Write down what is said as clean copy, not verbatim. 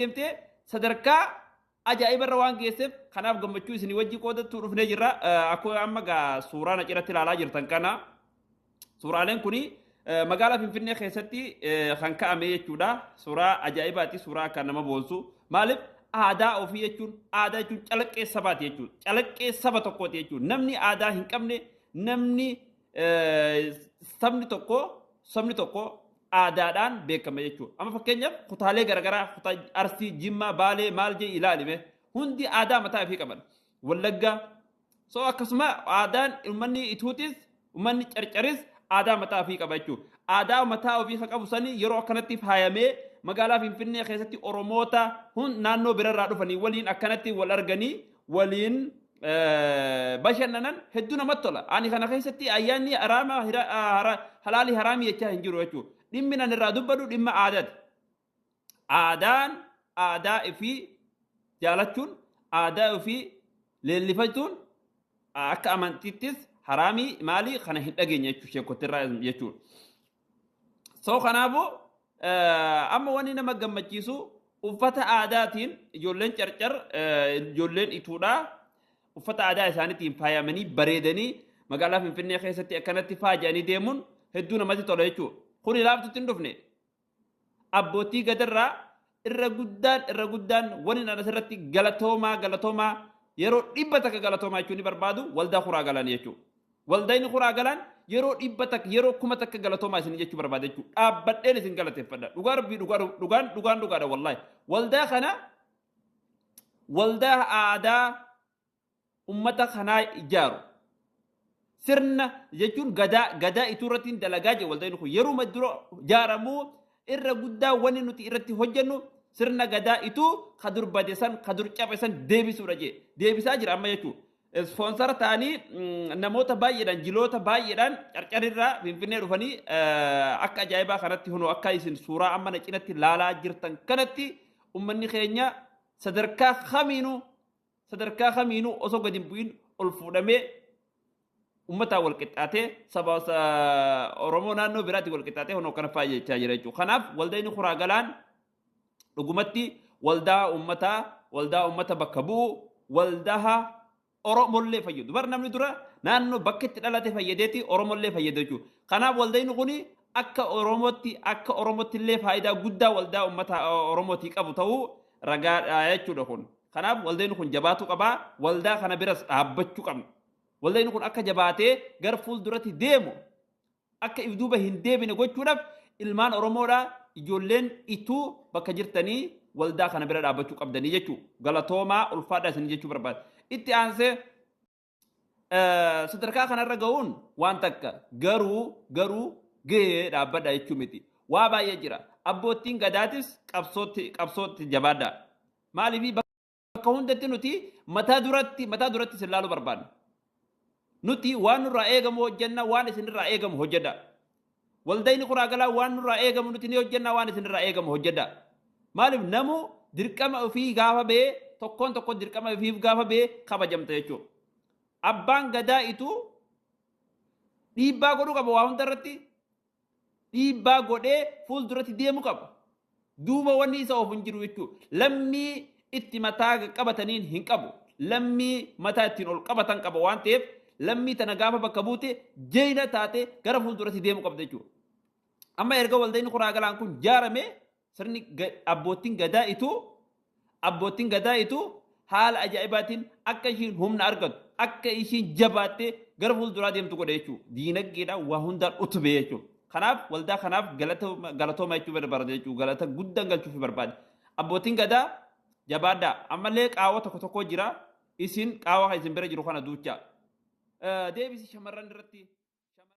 Deemtee sadarkaa ajaa'ibarra waan geesseef, kanaaf gammachuu isinii wajji qoodattuu dhufnee jirra. Akkuma amma gaa suuraa na cinatti ilaalaa jirtan kana, suuraaleen kuni magaalaa Finfinnee keessatti kan ka'ame jechuudha. Suuraa ajaa'ibaati, suuraa akka nama boonsu. Maaliif? Aadaa ofii jechuun, aadaa jechuun calaqqee sabaati jechuudha. Calaqqee saba tokkooti jechuudha. Namni aadaa hin qabne, namni sabni tokko aadaadhaan beekama jechuudha. Amma fakkeenyaaf kutaalee garaagaraa, kutaa Arsii, Jimmaa, Baalee maal jee ilaalime, hundi aadaa mataa ofii qaban. Wallaggaa. So akkasuma aadaan uummanni Ituutis, uummanni Carcaris aadaa mataa ofii qaba jechuudha. Aadaa mataa ofii kan qabu sani yeroo akkanatti faayamee magaalaa Finfinnee keessatti Oromoota hun naannoo birarraa dhufanii waliin akkanatti wal arganii waliin bashannanan hedduu namatti tola. Ani kana keessatti ayyaanni haraama halaalii haraamii jechaa hin jiru jechuudha. Dhimmi nan irraa dubbadhu dhimma aadaati. Aadaan, aadaa ofii jaalachuun, aadaa ofii leellifachuun akka amantiittis haraamii maalii kana hin dhageenye jechuudha, sheekottirraa jechuudha. So kanaafuu amma wanni nama gammachiisu uffata aadaatiin ijoolleen Carcar, ijoolleen Ituudhaa uffata aadaa isaaniitiin faayamanii bareedanii magaalaa Finfinnee keessatti akkanatti faaja'anii deemuun hedduu namatti tola jechuudha. Kuni laaftutti hin dhufne. Abbootii gadarraa irra guddaan wani an asirratti galatoomaa, galatoomaa, yeroo 100 galatoomaa jechuun ni barbaadu waldaa Kuraa Galaan jechuudha. Waldaan Kuraa Galaan yeroo 100, yeroo 1000 galatoomaa isin jechuu barbaada jechuudha. Dhaabbadheen isin galateeffadha. Dhugaa Rabbii, dhugaa, dhugaan, dhugaan, dhugaadha wallaahi. Waldaa kana, waldaa aadaa ummata kanaa ijaaru. Sirna jechuun gadaa, gadaa Ituu irratti dalagaa jira waldaan kun. Yeroo dura ijaaramuu irra guddaa wanni nuti irratti hojjennu sirna gadaa Ituu ka dur bade san, ka dur cabe san deebisuudha jee deebisaa jira amma jechuudha. Sponsor ta'anii namoota baay'eedhaan, jiloota baay'eedhaan Carcarirraa Finfinnee dhufanii akka ajaa'ibaa kanatti hunoo akka isin suuraa amma na cinatti laalaa jirtan kanatti ummanni keenya sadarkaa kamiinuu osoo gadi hin bu'in ol fuudhamee ummataan wal qixxaatee, saba Oromoo naannoo biraatti wal qixxaatee hunoo kana faayya jira jechuudha. Kanaaf waldaan Kuraa Galaan dhugumatti waldaa ummataa, waldaa ummata bakka bu'u, waldaa Oromollee fayyadu. Bar namni dura naannoo bakka itti dhalate fayyadeeti Oromollee fayyadu jechuudha. Kanaaf waldaan kun akka Oromootti illee faayidaa guddaa waldaa ummata Oromootii qabu ta'uu ragaadha jechuudha kun. Kanaaf waldaan kun jabaatu qabaa. Waldaa kana biras dhaabbachuu qabna. Waldaan kun akka jabaatee gara fuulduratti deemu, akka if duuba hin deebine gochuudhaaf, ilmaan Oromoodhaa, ijoolleen Ituu bakka jirtanii waldaa kana bira dhaabbachuu qabdanii jechuudha. Galatoomaa, ulfaadhaa isin jechuu barbaada. Itti aansee sadarkaa kanarra ga'uun waan takka, garuu gahee dhaabbadha jechuu miti. Waa baay'ee jira. Abboottiin gadaatis qabsootti jabaadha. Maaliif? Bakka hundatti nuti mataa duratti isin laaluu barbaadna. Nuti waan nurraa eegamu hojjenna, waan isinirraa eegamu hojjedha. Waldayni Kuraa Galaa waan nurraa eegamu nuti ni hojjenna, waan isinirraa eegamu hojjedha. Maaliif? Namu dirqama ofii gaafa ba'ee, tokkoon tokko dirqama ofiif gaafa ba'ee kabajamta jechuudha. Abbaan gadaa Ituu dhiibbaa godhuu qaba, waa hunda irratti dhiibbaa godhee fuulduratti deemuu qaba. Duuba wanni isa oofu hin jiru jechuudha. Lammii itti mataa qabataniin hin qabu. Lammii mataa ittiin ol qabatan qaba waan ta'eef, lammii tana gaafa bakka buute jeeyina taate gara fuulduratti deemuu qabda jechuudha. Amma erga waldayni Kuraa Galaan kun jaarame, sirni abbootiin gadaa Ituu haala ajaa'ibaatiin akka ishiin humna argattu, akka ishiin jabaattee gara fuulduraa deemtu godhe jechuudha. Diinagdeedhaan waa hundaan utube jechuudha. Kanaaf waldaa kanaaf galatooma jechuu barbaada jechuudha. Galata guddaan galchuuf barbaada. Abbootiin gadaa, jabaadhaa. Ammallee qaawwa tokko tokko jira. Isin qaawwa isin bira jiru kana duuchaa. Deebisi shamarran irratti.